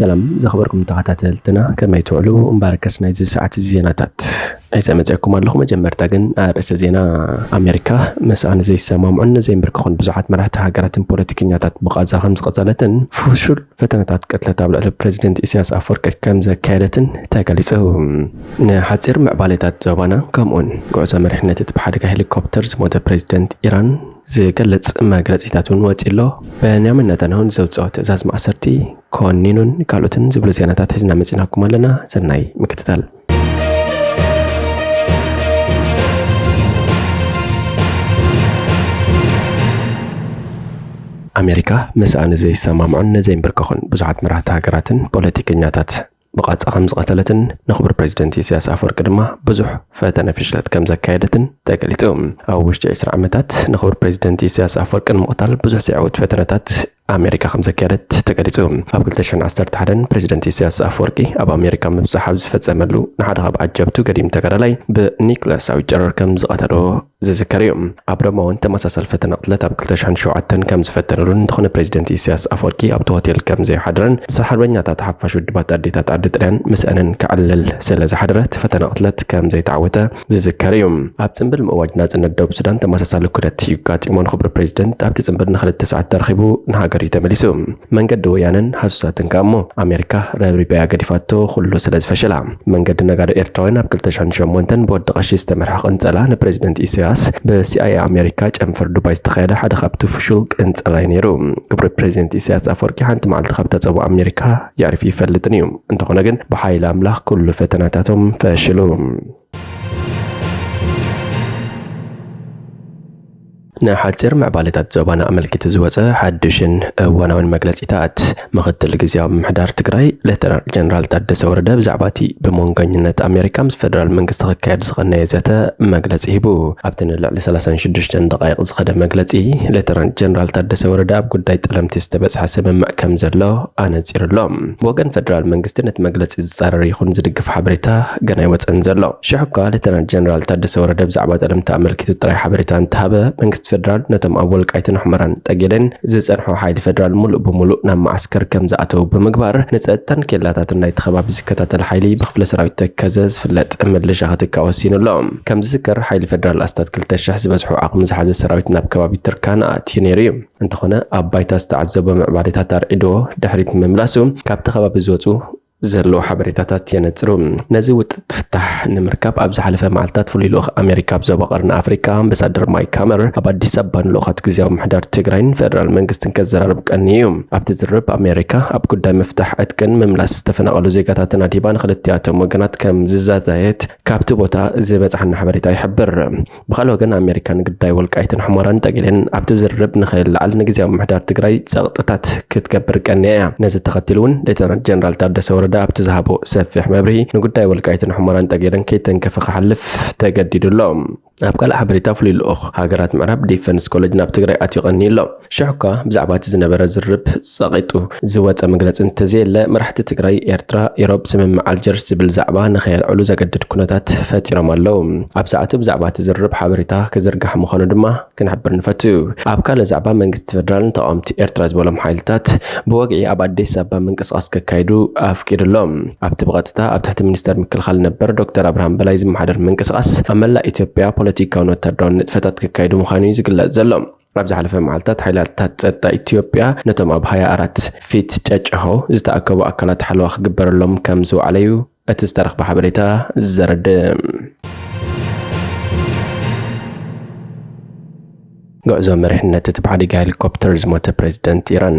ሰላም ዝኸበርኩም ተኸታተልትና፣ ከመይ ትውዕሉ? እምባርከስ ናይዚ ሰዓት እዚ ዜናታት ሒዘ መጺኣኩም ኣለኹ። መጀመርታ ግን ኣርእስተ ዜና። ኣሜሪካ ምስኣን ዘይሰማምዑን ዘይንብርከኹን ብዙሓት መራሕቲ ሃገራትን ፖለቲከኛታት ብቓዛ ከም ዝቐጸለትን ፍሹል ፈተነታት ቅትለት ኣብ ልዕሊ ፕሬዚደንት ኢሳያስ ኣፈወርቂ ከም ዘካየደትን ተገሊጹ። ንሓጺር ምዕባሌታት ዞባና ከምኡውን ጉዕዞ መሪሕነት እቲ ብሓደጋ ሄሊኮፕተር ዝሞተ ፕሬዚደንት ኢራን ዝገልጽ መግለጺታት እውን ወጺኡ ኣሎ። በንያሚን ነታንያሁ ንዘውጽኦ ትእዛዝ ማእሰርቲ ኮኒኑን ካልኦትን ዝብሉ ዜናታት ሒዝና መጺናኩም ኣለና። ሰናይ ምክትታል። ኣሜሪካ ምስኣን ዘይሰማምዑን ዘይንብርከኹን ብዙሓት መራሕቲ ሃገራትን ፖለቲከኛታት ብቓጻ ከም ዝቐተለትን ንክቡር ፕሬዚደንት ኢሳያስ ኣፈወርቂ ድማ ብዙሕ ፈተነ ፍሽለት ከም ዘካየደትን ተገሊጹ። ኣብ ውሽጢ ዕስራ ዓመታት ንክቡር ፕሬዚደንት ኢሳያስ ኣፈወርቂ ንምቕታል ብዙሕ ዘይዕውት ፈተነታት ኣሜሪካ ከም ዘካየደት ተገሊጹ። ኣብ ክልተ ሽሕን ዓሰርተ ሓደን ፕሬዚደንት ኢሳያስ ኣፈወርቂ ኣብ ኣሜሪካ ምብጻሕ ኣብ ዝፈጸመሉ ንሓደ ካብ ዓጀብቱ ገዲም ተጋዳላይ ብኒክለሳዊ ጨረር ከም ዝቐተሎ ዝዝከር እዩ። ኣብ ሮማ እውን ተመሳሳሊ ፈተነ ቅትለት ኣብ ክልተ ሽሕን ሸውዓተን ከም ዝፈተንሉን፣ እንተኾነ ፕሬዚደንት ኢሳያስ ኣፈወርቂ ኣብቲ ሆቴል ከም ዘይሓደረን፣ ምስ ሓርበኛታት ሓፋሽ ውድባት ኣዴታት ዓዲ ጥልያን ምስአንን ክዕልል ስለ ዝሓደረ፣ እቲ ፈተነ ቅትለት ከም ዘይተዓወተ ዝዝከር እዩ። ኣብ ጽንብል ምእዋጅ ናጽነት ደቡብ ሱዳን ተመሳሳሊ ኩነት እዩ ኣጋጢሞ። ንክቡር ፕሬዚደንት ኣብቲ ጽንብል ንክልተ ሰዓት ተረኺቡ ንሃገር እዩ ተመሊሱ። መንገዲ ወያነን ሃሱሳትን ከኣ እሞ ኣሜሪካ ረብሪባ እያ ገዲፋቶ፣ ኩሉ ስለ ዝፈሸላ። መንገዲ ነጋዶ ኤርትራውያን ኣብ ክልተ ሽሕን ሸሞንተን ብወዲ ቀሺ ዝተመርሐ ቅንጸላ ንፕሬዚደንት ኢሳያስ ብሲኣይኤ ኣሜሪካ ጨንፈር ዱባይ ዝተኻየደ ሓደ ካብቲ ፍሹል ቅንጸላ እዩ ነይሩ። ክቡር ፕሬዚደንት ኢሳያስ ኣፈወርቂ ሓንቲ መዓልቲ ካብ ተጸብኦ ኣሜሪካ የዕሪፉ ይፈልጥን እዩ። እንተኾነ ግን ብሓይሊ ኣምላኽ ኩሉ ፈተናታቶም ፈሽሉ። ንሓጺር ምዕባሌታት ዞባና ኣመልኪቱ ዝወጸ ሓድሽን እዋናውን መግለጺታት። ምኽትል ግዝያዊ ምምሕዳር ትግራይ ሌተናል ጀነራል ታደሰ ወረደ ብዛዕባ እቲ ብመንጎኝነት ኣሜሪካ ምስ ፌደራል መንግስቲ ክካየድ ዝቐነየ ዘተ መግለጺ ሂቡ። ኣብቲ ንልዕሊ ሰላሳን ሽዱሽተን ደቓይቕ ዝኸደ መግለጺ፣ ሌተናል ጀነራል ታደሰ ወረደ ኣብ ጉዳይ ጠለምቲ ዝተበጽሐ ስምምዕ ከም ዘሎ ኣነጺሩ ኣሎ። ብወገን ፌደራል መንግስቲ ነቲ መግለጺ ዝጻረር ይኹን ዝድግፍ ሓበሬታ ገና ኣይወጸን ዘሎ። ሽሕ እኳ ሌተናል ጀነራል ታደሰ ወረደ ብዛዕባ ጠለምቲ ኣመልኪቱ ጥራይ ሓበሬታ እንተሃበ፣ መንግስቲ ፌደራል ነቶም ኣብ ወልቃይትን ሑመራን ጠገዴን ዝጸንሑ ሓይሊ ፌደራል ሙሉእ ብሙሉእ ናብ መዓስከር ከም ዝኣተዉ ብምግባር፣ ንጸጥታን ኬላታትን ናይቲ ከባቢ ዝከታተል ሓይሊ ብክፍለ ሰራዊት ተከዘ ዝፍለጥ ምልሻ ክትካእ ወሲኑ ኣሎ። ከም ዝዝከር፣ ሓይሊ ፌደራል ኣስታት ክልተ ሽሕ ዝበዝሑ ዓቕሚ ዝሓዘ ሰራዊት ናብ ከባቢ ትርካን ኣእትዩ ነይሩ እዩ። እንተኾነ፣ ኣብ ባይታ ዝተዓዘቦ ምዕባሌታት ኣርዒድዎ ድሕሪት ምምላሱ ካብቲ ከባቢ ዝወጹ ዘለዉ ሓበሬታታት የነጽሩ። ነዚ ውጥጥ ፍታሕ ንምርካብ ኣብ ዝሓለፈ መዓልታት ፍሉይ ልኡኽ ኣሜሪካ ኣብ ዞባ ቀርኒ ኣፍሪካ ኣምባሳደር ማይክ ሃመር ኣብ ኣዲስ ኣበባ ንልኡኻት ግዝያዊ ምምሕዳር ትግራይን ፌደራል መንግስትን ከዘራርብ ቀንዩ እዩ። ኣብቲ ዝርርብ ኣሜሪካ ኣብ ጉዳይ ምፍታሕ ዕጥቅን ምምላስ ዝተፈናቐሉ ዜጋታትን ኣድሂባ ንክልቲኣቶም ወገናት ከም ዝዛተየት ካብቲ ቦታ ዝበጽሓና ሓበሬታ ይሕብር። ብኻልእ ወገን ኣሜሪካ ንጉዳይ ወልቃይትን ሑመራን ጠጊለን ኣብቲ ዝርርብ ንኸይለዓል ንግዝያዊ ምምሕዳር ትግራይ ጸቕጥታት ክትገብር ቀንያ እያ። ነዚ ተኸቲሉ እውን ሌተናንት ጀነራል ታደሰ ወረደ ኣብቲ ዝሃቦ ሰፊሕ መብርሂ ንጉዳይ ወልቃይትን ሑመራን ጠጊለን ከይተንከፈ ክሓልፍ ተገዲዱ ኣሎ። ኣብ ካልእ ሓበሬታ ፍሉይ ልኡኽ ሃገራት ምዕራብ ዲፈንስ ኮሌጅ ናብ ትግራይ ኣትዩ ቀንዩ ኣሎ። ሽሕ እኳ ብዛዕባ እቲ ዝነበረ ዝርርብ ጸቒጡ ዝወጸ መግለጺ እንተዘየለ፣ መራሕቲ ትግራይ፣ ኤርትራ፣ ኢሮብ ስምምዕ ኣልጀርስ ዝብል ዛዕባ ንኸየልዕሉ ዘገድድ ኩነታት ፈጢሮም ኣለዉ። ኣብ ሰዓቱ ብዛዕባ እቲ ዝርርብ ሓበሬታ ክዝርጋሕ ምዃኑ ድማ ክንሕብር ንፈቱ። ኣብ ካልእ ዛዕባ፣ መንግስቲ ፌደራል ንተቓወምቲ ኤርትራ ዝበሎም ሓይልታት ብወግዒ ኣብ ኣዲስ ኣበባ ምንቅስቓስ ከካይዱ ኣፍቂዱ ኣሎ። ኣብቲ ብቐጥታ ኣብ ትሕቲ ሚኒስተር ምክልኻል ነበር ዶክተር ኣብርሃም በላይ ዝመሓደር ምንቅስቓስ ኣብ መላእ ኢትዮጵያ ፖለቲካውን ወታደራውን ንጥፈታት ክካይዱ ምዃኑ እዩ ዝግለጽ ዘሎ። ኣብ ዝሓለፈ መዓልታት ሓይላታት ጸጥታ ኢትዮጵያ ነቶም ኣብ ሃያ ኣራት ፊት ጨጨሆ ዝተኣከቡ ኣካላት ሓለዋ ክግበረሎም ከም ዝወዓለ እዩ እቲ ዝተረኽበ ሓበሬታ ዘረድእ። ጉዕዞ መሪሕነት እቲ ብሓደጋ ሄሊኮፕተር ዝሞተ ፕሬዚደንት ኢራን።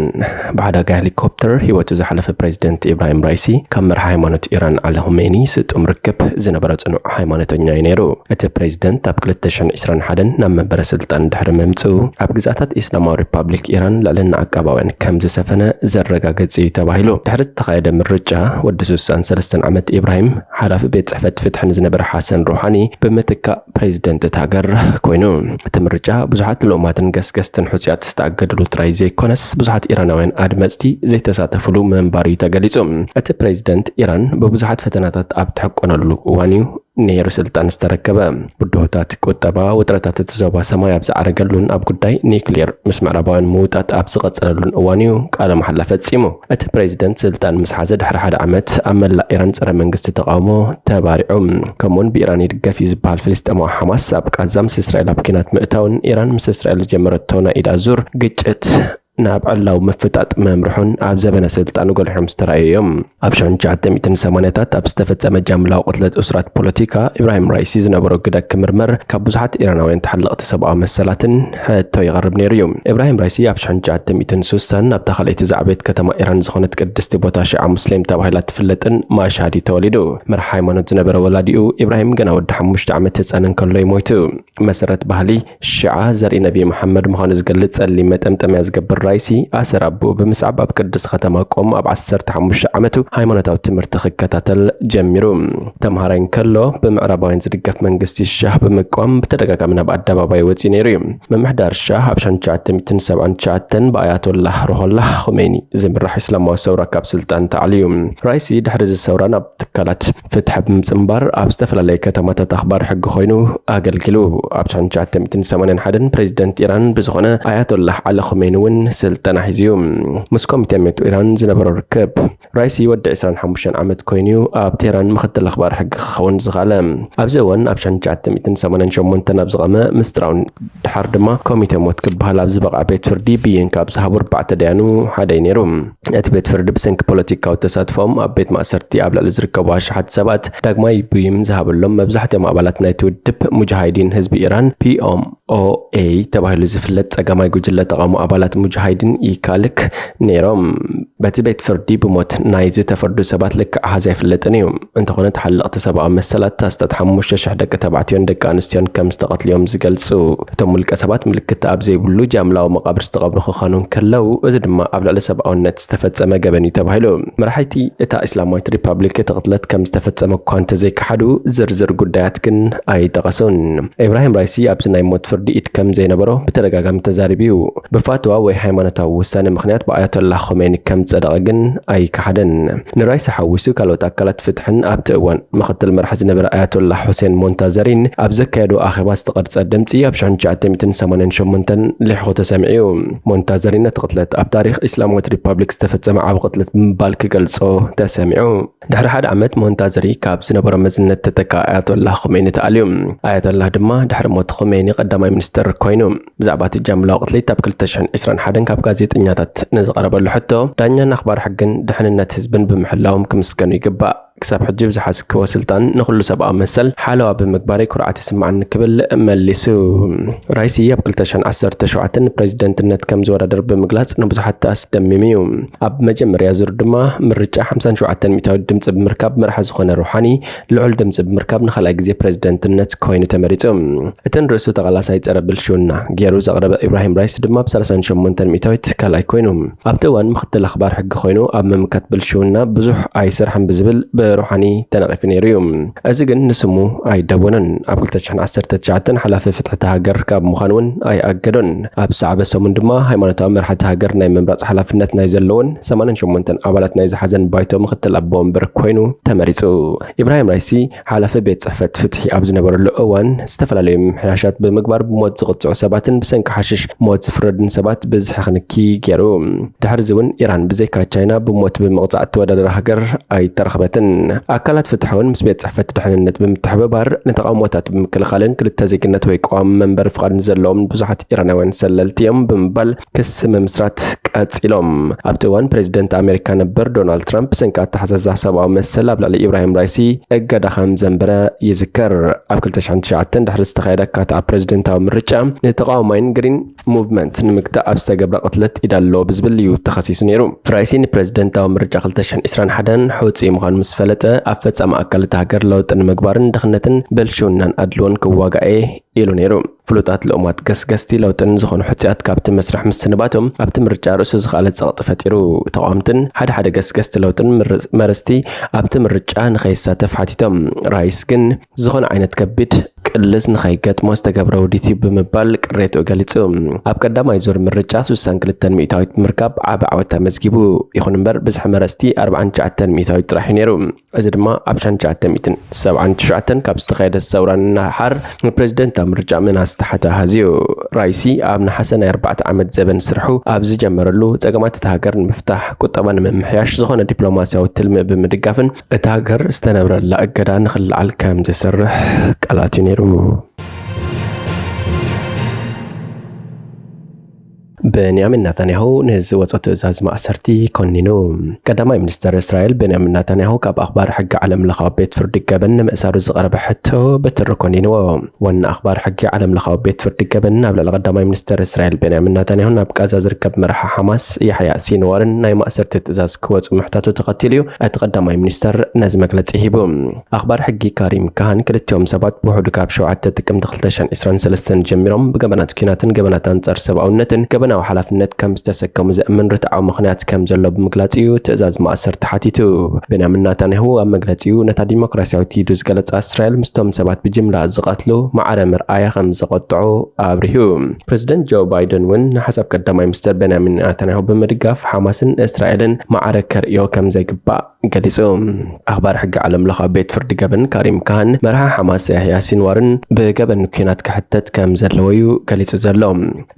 ብሓደጋ ሄሊኮፕተር ህይወቱ ዝሓለፈ ፕሬዚደንት ኢብራሂም ራይሲ ካብ መራሒ ሃይማኖት ኢራን ዓሊ ኹሜኒ ስጡም ርክብ ዝነበሮ ጽኑዕ ሃይማኖተኛ እዩ ነይሩ። እቲ ፕሬዚደንት ኣብ ክልተ ሽሕን ዕስራን ሓደን ናብ መንበረ ስልጣን ድሕሪ ምምጽኡ፣ ኣብ ግዝኣታት ኢስላማዊ ሪፓብሊክ ኢራን ልዕልና ዓቃባውያን ከም ዝሰፈነ ዘረጋግጽ እዩ ተባሂሉ። ድሕሪ ዝተኻየደ ምርጫ፣ ወዲ ስሳን ሰለስተን ዓመት ኢብራሂም፣ ሓላፊ ቤት ጽሕፈት ፍትሒ ንዝነበረ ሓሰን ሩሓኒ ብምትካእ ፕሬዚደንት እታ ሃገር ኮይኑ። እቲ ምርጫ ብዙሓት ልኡማትን ገስገስትን ሕጹያት ዝተኣገድሉ ጥራይ ዘይኮነስ፣ ብዙሓት ኢራናውያን ኣድመጽቲ ዘይተሳተፍሉ ምንባሩ እዩ ተገሊጹ። እቲ ፕሬዚደንት ኢራን ብብዙሓት ፈተናታት ኣብ ትሕቆነሉ እዋን እዩ ነይሩ ስልጣን ዝተረከበ። ብድሆታት ቁጠባ፣ ውጥረታት እቲ ዞባ ሰማይ ኣብ ዝዓረገሉን ኣብ ጉዳይ ኒክሌር ምስ ምዕራባውያን ምውጣጥ ኣብ ዝቐጸለሉን እዋን እዩ ቃለ መሓላ ፈጺሙ። እቲ ፕሬዚደንት ስልጣን ምስ ሓዘ ድሕሪ ሓደ ዓመት ኣብ መላእ ኢራን ጸረ መንግስቲ ተቓውሞ ተባሪዑ። ከምኡውን ብኢራን ይድገፍ እዩ ዝበሃል ፍልስጤማዊ ሓማስ ኣብ ቃዛ ምስ እስራኤል ኣብ ኲናት ምእታውን ኢራን ምስ እስራኤል ዝጀመረቶ ናይ ኢድ ኣዙር ግጭት ናብ ዕላዊ ምፍጣጥ መምርሑን ኣብ ዘበነ ስልጣኑ ጎልሖም ዝተራእዩ እዮም። ኣብ ሽሕን ትሽዓተ ሚእትን ሰማንያታት ኣብ ዝተፈጸመ ጃምላዊ ቅትለት እሱራት ፖለቲካ፣ ኢብራሂም ራይሲ ዝነበሮ ግደ ክምርመር ካብ ብዙሓት ኢራናውያን ተሓለቕቲ ሰብኣዊ መሰላትን ሕቶ ይቐርብ ነይሩ እዩ። ኢብራሂም ራይሲ ኣብ ሽሕን ትሽዓተ ሚእትን ስሳን ኣብታ ካልኣይቲ ዝዓበየት ከተማ ኢራን ዝኾነት ቅድስቲ ቦታ ሺዓ ሙስሊም ተባሂላ ትፍለጥን ማሻሃድ እዩ ተወሊዱ። መራሕ ሃይማኖት ዝነበረ ወላዲኡ፣ ኢብራሂም ገና ወዲ ሓሙሽተ ዓመት ህጻን እንከሎ እዩ ሞይቱ። መሰረት ባህሊ ሺዓ ዘርኢ ነቢ መሓመድ ምዃኑ ዝገልጽ ጸሊም መጠምጠምያ ዝገብር ራይሲ፣ ኣሰር ኣቦኡ ብምስዓብ ኣብ ቅድስቲ ከተማ ቆም ኣብ ዓሰርተ ሓሙሽተ ዓመቱ ሃይማኖታዊ ትምህርቲ ክከታተል ጀሚሩ። ተምሃራይ እንከሎ፣ ብምዕራባውያን ዝድገፍ መንግስቲ ሻህ ብምቋም ብተደጋጋሚ ናብ ኣደባባይ ወጺኡ ነይሩ እዩ። ምምሕዳር ሻህ ኣብ ሽሕን ትሽዓተ ሚእትን ሰብዓን ትሽዓተን ብኣያቶላህ ሩሆላህ ኹመይኒ ዝምራሕ እስላማዊ ሰውራ ካብ ስልጣን ተዓልዩ። ራይሲ ድሕሪ እዚ ሰውራ ናብ ትካላት ፍትሒ ብምጽንባር ኣብ ዝተፈላለየ ከተማታት ኣኽባሪ ሕጊ ኮይኑ ኣገልጊሉ። ኣብ ሽሕን ትሽዓተ ሚእትን ሰማንያን ሓደን ፕሬዚደንት ኢራን ብዝኾነ ኣያቶላህ ዓሊ ኹሜኒ እውን ስልጠና ሒዙ እዩ። ምስ ኮሚቴ ሜቶ ኢራን ዝነበሮ ርክብ። ራይሲ ወዲ ዕስራን ሓሙሽተን ዓመት ኮይኑ እዩ ኣብ ቴህራን ምኽትል ኣኽባሪ ሕጊ ክኸውን ዝኸኣለ። ኣብዚ እዋን ኣብ ሽሕን ትሽዓተ ሚእትን ሰማንያን ሸሞንተን ኣብ ዝቐመ ምስጢራውን ድሓር ድማ ኮሚቴ ሞት ክበሃል ኣብ ዝበቕዐ ቤት ፍርዲ ብይን ካብ ዝሃቡ ኣርባዕተ ደያኑ ሓደ እዩ ነይሩ። እቲ ቤት ፍርዲ ብሰንኪ ፖለቲካዊ ተሳትፎም ኣብ ቤት ማእሰርቲ ኣብ ልዕሊ ዝርከቡ ኣሽሓት ሰባት ዳግማይ ብይን ዝሃበሎም፣ መብዛሕትኦም ኣባላት ናይቲ ውድብ ሙጃሃዲን ህዝቢ ኢራን፣ ፒ ኤም ኦ ኤ፣ ተባሂሉ ዝፍለጥ ጸጋማይ ጉጅለ ተቓውሞ ኣባላት ሙጃሃዲን ኢካልክ ነይሮም። በቲ ቤት ፍርዲ ብሞት ናይ ዝተፈርዱ ሰባት ልክዕ ኣሃዝ ኣይፍለጥን እዩ። እንተኾነ ተሓለቕቲ ሰብኣዊ መሰላት ኣስታት ሓሙሽተ ሽሕ ደቂ ተባዕትዮን ደቂ ኣንስትዮን ከም ዝተቐትሉ እዮም ዝገልጹ። እቶም ውልቀ ሰባት ምልክት ኣብ ዘይብሉ ጃምላዊ መቓብር ዝተቐብሩ ክኾኑ እንከለዉ፣ እዚ ድማ ኣብ ልዕሊ ሰብኣውነት ዝተፈጸመ ገበን እዩ ተባሂሉ። መራሒቲ እታ እስላማዊት ሪፓብሊክ እቲ ቅትለት ከም ዝተፈጸመ እኳ እንተዘይከሓዱ፣ ዝርዝር ጉዳያት ግን ኣይጠቐሱን። ኢብራሂም ራይሲ ኣብዚ ናይ ሞት ፍርዲ ኢድ ከም ዘይነበሮ ብተደጋጋሚ ተዛሪቡ እዩ። ብፋትዋ ወይ ሃይማኖታዊ ውሳነ ምኽንያት ብኣያቶላህ ኾሜኒ ከም ዝጸደቐ ግን ኣይከሓደን። ንራይሲ ሓዊሱ ካልኦት ኣካላት ፍትሕን ኣብቲ እዋን ምኽትል መራሒ ዝነበረ ኣያቶላህ ሑሴን ሞንታዘሪን ኣብ ዘካየዶ ኣኼባ ዝተቐርጸ ድምጺ ኣብ ሽሕን ትሽዓተ ሚእትን ሰማንያን ሸሞንተን ሊሕኹ ተሰሚዑ እዩ። ሞንታዘሪን ነቲ ቅትለት ኣብ ታሪኽ ኢስላማዊት ሪፓብሊክ ዝተፈጸመ ዓቢ ቅትለት ብምባል ክገልጾ ተሰሚዑ። ድሕሪ ሓደ ዓመት ሞንታዘሪ ካብ ዝነበሮ መዝነት ተተካ ኣያቶላህ ኹሜኒ ተኣልዩ። ኣያቶላህ ድማ ድሕሪ ሞት ኹሜኒ ቀዳማይ ሚኒስተር ኮይኑ። ብዛዕባ እቲ ጃምላዊ ቅትለት ኣብ ክልተ ሽሕን ዕስራን ሓደን ካብ ጋዜጠኛታት ንዝቐረበሉ ሕቶ፣ ዳኛን ኣኽባር ሕግን ድሕንነት ህዝብን ብምሕላዎም ክምስገኑ ይግባእ። ክሳብ ሕጂ ብዝሓዝክዎ ስልጣን ንኹሉ ሰብኣዊ መሰል ሓለዋ ብምግባረይ ኩርዓት ይስምዓኒ ክብል መሊሱ። ራይሲ ኣብ ክልተ ሽሕን ዓሰርተ ሸውዓተን ንፕሬዚደንትነት ከም ዝወዳደር ብምግላጽ ንብዙሓት ኣስደሚሙ እዩ። ኣብ መጀመርያ ዙር ድማ ምርጫ ሓምሳን ሸውዓተን ሚእታዊት ድምጺ ብምርካብ መራሒ ዝኾነ ሩሓኒ ልዑል ድምጺ ብምርካብ ንኻልኣይ ግዜ ፕሬዚደንትነት ኮይኑ ተመሪጹ። እቲ ንርእሱ ተቓላሳይ ጸረ ብልሽውና ገይሩ ዘቕረበ ኢብራሂም ራይሲ ድማ ብ ሰላሳን ሸሞንተን ሚእታዊት ካልኣይ ኮይኑ። ኣብቲ እዋን ምኽትል ኣኽባር ሕጊ ኮይኑ ኣብ ምምካት ብልሽውና ብዙሕ ኣይሰርሐን ብዝብል ብሩሓኒ ተነቒፉ ነይሩ እዩ። እዚ ግን ንስሙ ኣይደወኖን። ኣብ ክልተ ሽሕን ዓሰርተ ትሽዓተን ሓላፊ ፍትሒ እታ ሃገር ካብ ምዃን እውን ኣይኣገዶን። ኣብ ዝሰዓበ ሰሙን ድማ ሃይማኖታዊ መራሒ እታ ሃገር ናይ ምምራጽ ሓላፍነት ናይ ዘለዎን ሰማንያን ሸሞንተን ኣባላት ናይ ዝሓዘን ባይቶ ምኽትል ኣቦ ወንበር ኮይኑ ተመሪጹ። ኢብራሂም ራይሲ ሓላፊ ቤት ጽሕፈት ፍትሒ ኣብ ዝነበረሉ እዋን፣ ዝተፈላለዩ ምምሕያሻት ብምግባር ብሞት ዝቕጽዑ ሰባትን ብሰንኪ ሓሽሽ ሞት ዝፍረዱን ሰባት ብዝሒ ክንኪ ገይሩ። ድሕሪዚ እውን ኢራን ብዘይካ ቻይና ብሞት ብምቕጻዕ እትወዳደር ሃገር ኣይተረኽበትን። ኣካላት ፍትሒ እውን ምስ ቤት ጽሕፈት ድሕንነት ብምትሕብባር ንተቓውሞታት ብምክልኻልን ክልተ ዜግነት ወይ ቀዋሚ መንበሪ ፍቓድ ንዘለዎም ብዙሓት ኢራናውያን ሰለልቲ እዮም ብምባል ክሲ ምምስራት ቀጺሎም። ኣብቲ እዋን ፕሬዚደንት ኣሜሪካ ነበር ዶናልድ ትራምፕ ብሰንኪ ኣተሓዛዛ ሰብኣዊ መሰል ኣብ ልዕሊ ኢብራሂም ራይሲ እገዳ ከም ዘንበረ ይዝከር። ኣብ ክልተ ሽሕን ትሽዓተን ድሕሪ ዝተኻየደ ኣካታዓ ፕሬዚደንታዊ ምርጫ፣ ንተቓዋማይን ግሪን ሙቭመንት ንምግታእ ኣብ ዝተገብረ ቅትለት ኢድ ኣለዎ ብዝብል እዩ ተኸሲሱ ነይሩ። ራይሲ ንፕሬዚደንታዊ ምርጫ ክልተ ሽሕን ዕስራን ሓደን ሕጹይ ምዃኑ ምስ ፈለጠ፣ ኣብ ፈጻሚ ኣካል እታ ሃገር ለውጢ ንምግባርን ድኽነትን ብልሽውናን ኣድልዎን ክዋጋእ እየ ኢሉ ነይሩ። ፍሉጣት ልኡማት ገስገስቲ ለውጥን ዝኾኑ ሕጹያት ካብቲ መስርሕ ምስንባቶም፣ ኣብቲ ምርጫ ርእሱ ዝኸኣለ ጸቕጢ ፈጢሩ። ተቓወምትን ሓደ ሓደ ገስገስቲ ለውጥን ምር-፣ መረጽቲ ኣብቲ ምርጫ ንኸይሳተፍ ሓቲቶም። ራይስ ግን ዝኾነ ዓይነት ከቢድ ቅልስ ንኸይገጥሞ ዝተገብረ ውዲት እዩ ብምባል ቅሬትኡ ገሊጹ። ኣብ ቀዳማይ ዙር ምርጫ ስሳን ክልተን ሚእታዊት ብምርካብ ዓቢ ዓወት ኣመዝጊቡ። ይኹን እምበር ብዝሒ መረጽቲ ኣርባዓን ትሽዓተን ሚእታዊት ጥራሕ እዩ ነይሩ። እዚ ድማ ኣብ ሸንሸዓተ ሚእትን ሰብዓን ትሽዓተን ካብ ዝተኻየደ ሰውራ ንናሓር ንፕሬዚደንታዊ ምርጫ ምእናስ ዝተሓተ ኣሃዝ እዩ። ራይሲ ኣብ ነሓሰ ናይ ኣርባዕተ ዓመት ዘበን ስርሑ ኣብ ዝጀመረሉ፣ ጸገማት እታ ሃገር ንምፍታሕ፣ ቁጠባ ንምምሕያሽ ዝኾነ ዲፕሎማስያዊ ትልሚ ብምድጋፍን እታ ሃገር ዝተነብረላ እገዳ ንኽልዓል ከም ዝሰርሕ ቃል ኣትዩ ነይሩ። ቤንያሚን ናታንያሁ ንዝወጾ ትእዛዝ ማእሰርቲ ኮኒኑ። ቀዳማይ ሚኒስተር እስራኤል ቤንያሚን ናታንያሁ ካብ ኣኽባር ሕጊ ዓለም ለኻዊ ቤት ፍርዲ ገበን ንምእሳሩ ዝቐረበ ሕቶ ብትሪ ኮኒንዎ። ዋና ኣኽባር ሕጊ ዓለም ለኻዊ ቤት ፍርዲ ገበን ኣብ ልዕሊ ቀዳማይ ሚኒስተር እስራኤል ቤንያሚን ናታንያሁን ኣብ ጋዛ ዝርከብ መራሒ ሓማስ ያሕያ ሲንዋርን ናይ ማእሰርቲ ትእዛዝ ክወጹ ምሕታቱ ተኸቲሉ እዩ እቲ ቀዳማይ ሚኒስተር ነዚ መግለጺ ሂቡ። ኣኽባር ሕጊ ካሪም ካሃን ክልቲኦም ሰባት ብውሕዱ ካብ ሸውዓተ ጥቅምቲ ክልተ ሽሕን ዕስራን ሰለስተን ጀሚሮም ብገበናት ኲናትን ገበናት ኣንጻር ሰብኣውነትን ገበናዊ ሓላፍነት ከም ዝተሰከሙ ዘእምን ርትዓዊ ምኽንያት ከም ዘሎ ብምግላጽ እዩ ትእዛዝ ማእሰርቲ ሓቲቱ። ቤንያሚን ናታንያሁ ኣብ መግለጺኡ ነታ ዲሞክራስያዊት ኢሉ ዝገለጻ እስራኤል ምስቶም ሰባት ብጅምላ ዝቐትሉ ማዕረ መርኣያ ከም ዘቖጥዑ ኣብሪሁ። ፕሬዚደንት ጆ ባይደን እውን ንሓሳብ ቀዳማይ ሚኒስተር ቤንያሚን ናታንያሁ ብምድጋፍ ሓማስን እስራኤልን ማዕረ ከርእዮ ከም ዘይግባእ ገሊጹ። ኣኽባር ሕጊ ዓለም ለኻዊ ቤት ፍርዲ ገበን ካሪም ካሃን መርሓ ሓማስ ያህያ ሲንዋርን ብገበን ኲናት ክሕተት ከም ዘለዎ እዩ ገሊጹ ዘሎ።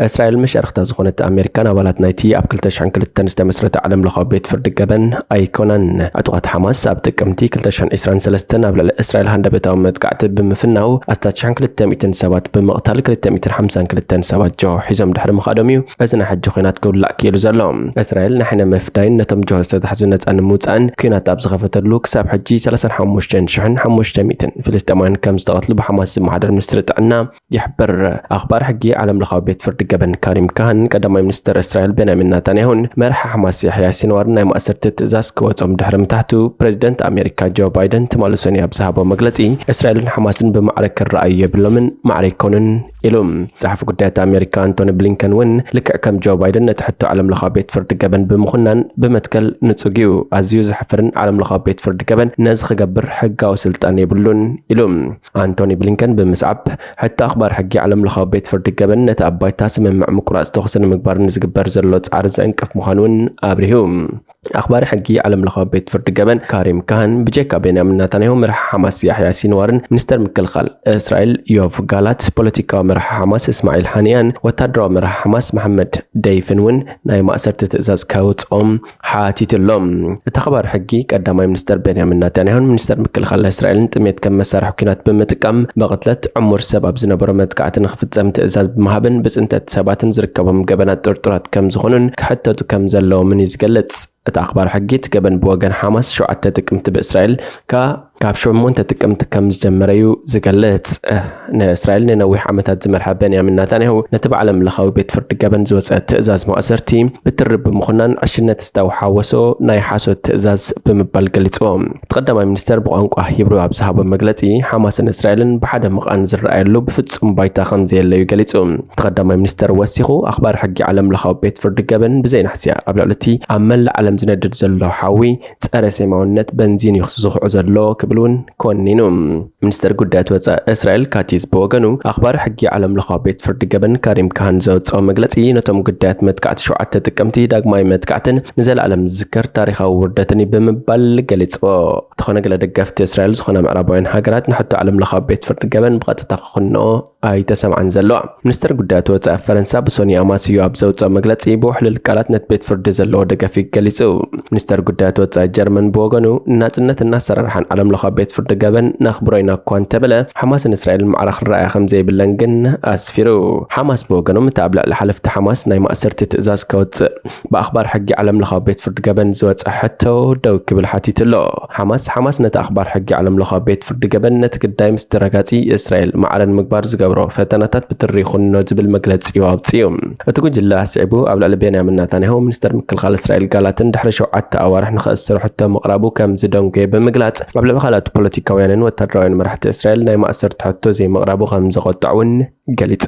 እስራኤል መሻርኽታ ዝኾነት ኣሜሪካን ኣባላት ናይቲ ኣብ ክልተ ሽሕን ክልተን ዝተመስረተ ዓለም ለኻዊ ቤት ፍርዲ ገበን ኣይኮናን። ዕጡቓት ሓማስ ኣብ ጥቅምቲ ክልተ ሽሕን ዕስራን ሰለስተን ኣብ ልዕሊ እስራኤል ሃንደበታዊ መጥቃዕቲ ብምፍናው ኣስታት ሽሕን ክልተ ሚእትን ሰባት ብምቕታል ክልተ ሚእትን ሓምሳን ክልተን ሰባት ጀሆ ሒዞም ድሕሪ ምኻዶም እዩ እዚ ናይ ሕጂ ኲናት ክውላዕ ክኢሉ ዘሎ። እስራኤል ንሕነ ምፍዳይን ነቶም ጀሆ ዝተታሕዙ ነጻ ንምውጻእን ኲናት ኣብ ዝኸፈተሉ ክሳብ ሕጂ ሰላሳን ሓሙሽተን ሽሕን ሓሙሽተ ሚእትን ፍልስጤማውያን ከም ዝተቐትሉ ብሓማስ ዝመሓደር ሚኒስትሪ ጥዕና ይሕብር። ኣኽባር ሕጊ ዓለም ለኻዊ ቤት ፍርዲ ገበን ካሪም ካሃን ቀዳማይ ሚኒስተር እስራኤል ቤንያሚን ናታንያሁን መርሒ ሓማስ ያሕያ ሲንዋርን ናይ ማእሰርቲ ትእዛዝ ክወጾም ድሕሪ ምታሕቱ ፕሬዚደንት ኣሜሪካ ጆ ባይደን ትማሊ ሰኑይ ኣብ ዝሃቦ መግለጺ እስራኤልን ሓማስን ብማዕረ ክረኣዩ የብሎምን ማዕረ ኣይኮኑን ኢሉ። ጸሓፊ ጉዳያት ኣሜሪካ ኣንቶኒ ብሊንከን እውን ልክዕ ከም ጆ ባይደን ነቲ ሕቶ ዓለም ለኻዊ ቤት ፍርዲ ገበን ብምኹናን ብመትከል ንጹግ እዩ። ኣዝዩ ዘሕፍርን ዓለም ለኻዊ ቤት ፍርዲ ገበን ነዚ ክገብር ሕጋዊ ስልጣን የብሉን ኢሉ። ኣንቶኒ ብሊንከን ብምስዓብ ሕቶ ኣኽባር ሕጊ ዓለም ለኻዊ ቤት ፍርዲ ገበን ነቲ ኣብ ባይታ ስምምዕ ምቁራጽ ተኹሲ ንምግባር ንዝግበር ዘሎ ጻዕሪ ዘዕንቅፍ ምዃኑ እውን ኣብሪሁ። ኣኽባሪ ሕጊ ዓለም ለኻዊ ቤት ፍርዲ ገበን ካሪም ካሃን ብጀካ ቤንያሚን ናታንያሁ መራሒ ሓማስ ያሕያ ሲንዋርን ሚኒስተር ምክልኻል እስራኤል ዮቭ ጋላት ፖለቲካዊ መራሒ ሓማስ እስማዒል ሃኒያን ወታደራዊ መራሒ ሓማስ መሐመድ ደይፍን እውን ናይ ማእሰርቲ ትእዛዝ ከውጽኦም ሓቲቱ ኣሎ። እቲ ኣኽባሪ ሕጊ ቀዳማይ ሚኒስተር ቤንያሚን ናታንያሁን ሚኒስተር ምክልኻል እስራኤልን ጥሜት ከም መሳርሒ ኲናት ብምጥቃም ብቕትለት ዕሙር ሰብ ኣብ ዝነበሮ መጥቃዕቲ ንኽፍጸም ትእዛዝ ብምሃብን ብጽንተት ሰባትን ዝርከቦም ገበናት ጥርጡራት ከም ዝኾኑን ክሕተቱ ከም ዘለዎምን እዩ ዝገልጽ። እቲ ኣኽባሪ ሕጊ እቲ ገበን ብወገን ሓማስ ሸውዓተ ጥቅምቲ ብእስራኤል ከኣ ካብ ሸሞንተ ጥቅምቲ ከም ዝጀመረ እዩ ዝገልጽ። ንእስራኤል ንነዊሕ ዓመታት ዝመርሐ ቤንያሚን ናታንያሁ ነቲ ብዓለም ለኻዊ ቤት ፍርዲ ገበን ዝወጸ ትእዛዝ ማእሰርቲ ብትሪ ብምኹናን ዕሽነት ዝተሓወሶ ናይ ሓሶት ትእዛዝ ብምባል ገሊጽዎ። እቲ ቀዳማይ ሚኒስተር ብቋንቋ ሂብሩ ኣብ ዝሃቦ መግለጺ ሓማስን እስራኤልን ብሓደ ምቓን ዝረኣየሉ ብፍጹም ባይታ ከም ዘየለ እዩ ገሊጹ። እቲ ቀዳማይ ሚኒስተር ወሲኹ ኣኽባሪ ሕጊ ዓለም ለኻዊ ቤት ፍርዲ ገበን ብዘይናሕስያ ኣብ ልዕሊ እቲ ኣብ መላእ ዓለም ዝነድድ ዘሎ ሓዊ ጸረ ሴማውነት በንዚን እዩ ዝኹዑ ዘሎ ክብል እውን ኮኒኑ። ሚኒስተር ጉዳያት ወጻኢ እስራኤል ካቲዝ ብወገኑ ኣኽባሪ ሕጊ ዓለም ለኻዊ ቤት ፍርዲ ገበን ካሪም ካሃን ዘውጽኦ መግለጺ ነቶም ጉዳያት መጥቃዕቲ ሸውዓተ ጥቅምቲ ዳግማይ መጥቃዕትን ንዘለኣለም ዝዝከር ታሪኻዊ ውርደትን እዩ ብምባል ገሊጽዎ። እንተኾነ ገለ ደገፍቲ እስራኤል ዝኾና ምዕራባውያን ሃገራት ንሕቶ ዓለም ለኻዊ ቤት ፍርዲ ገበን ብቐጥታ ክኹንንኦ ኣይተሰምዓን ዘለዋ። ሚኒስተር ጉዳያት ወጻኢ ፈረንሳ ብሶኒ ኣማስዮ ኣብ ዘውጽኦ መግለጺ ብውሕሉል ቃላት ነቲ ቤት ፍርዲ ዘለዎ ደገፍ እዩ ገሊጹ። ሚኒስተር ጉዳያት ወጻኢ ጀርመን ብወገኑ ንናጽነትን ኣሰራርሓን ዓለም ለኻዊ ቤት ፍርዲ ገበን ነኽብሮ ኢና እኳ እንተበለ ሓማስን እስራኤልን ማዕረ ክረኣያ ከም ዘይብለን ግን ኣስፊሩ። ሓማስ ብወገኖም እቲ ኣብ ልዕሊ ሓለፍቲ ሓማስ ናይ ማእሰርቲ ትእዛዝ ከውጽእ ብኣኽባር ሕጊ ዓለም ለኻዊ ቤት ፍርዲ ገበን ዝወጸ ሕቶ ደው ክብል ሓቲቱ ኣሎ። ሓማስ ሓማስ ነቲ ኣኽባር ሕጊ ዓለም ለኻዊ ቤት ፍርዲ ገበን ነቲ ግዳይ ምስቲ ረጋጺ እስራኤል ማዕረ ንምግባር ዝገብሮ ፈተናታት ብትሪ ይኹንኖ ዝብል መግለጺ እዩ ኣውጺኡ። እቲ ጉጅለ ኣስዒቡ ኣብ ልዕሊ ቤንያሚን ናታንያሁ ሚኒስተር ምክልኻል እስራኤል ጋላትን ድሕሪ ሸውዓተ ኣዋርሕ ንኸእስሩ ሕቶ ምቕራቡ ከም ዝደንጎየ ብምግላጽ ኣብ ልዕሊ ካልኦት ፖለቲካውያንን ወታደራውያን መራሕቲ እስራኤል ናይ ማእሰርቲ ሕቶ ዘይምቕራቡ ከም ዘቖጥዕ እውን ገሊጹ።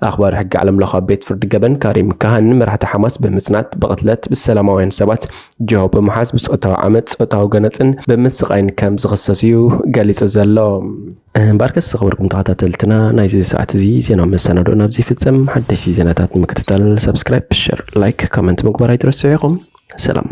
ኣኽባሪ ሕጊ ዓለም ለኻዊ ቤት ፍርዲ ገበን ካሪም ካሃን፣ መራሕቲ ሓማስ ብምጽናት ብቕትለት፣ ብሰላማውያን ሰባት ጅሆ ብምሓዝ፣ ብጾታዊ ዓመጽ፣ ጾታዊ ገነጽን ብምስቓይን ከም ዝኽሰስ እዩ ገሊጹ ዘሎ። እምበኣርከስ ዝኸበርኩም ተኸታተልትና፣ ናይዚ ሰዓት እዚ ዜና መሰናዶ ናብዚ ይፍጸም። ሓደሽቲ ዜናታት ንምክትታል ሳብስክራይብ፣ ሸር፣ ላይክ፣ ኮመንት ምግባር ኣይትረስዑ ኢኹም። ሰላም።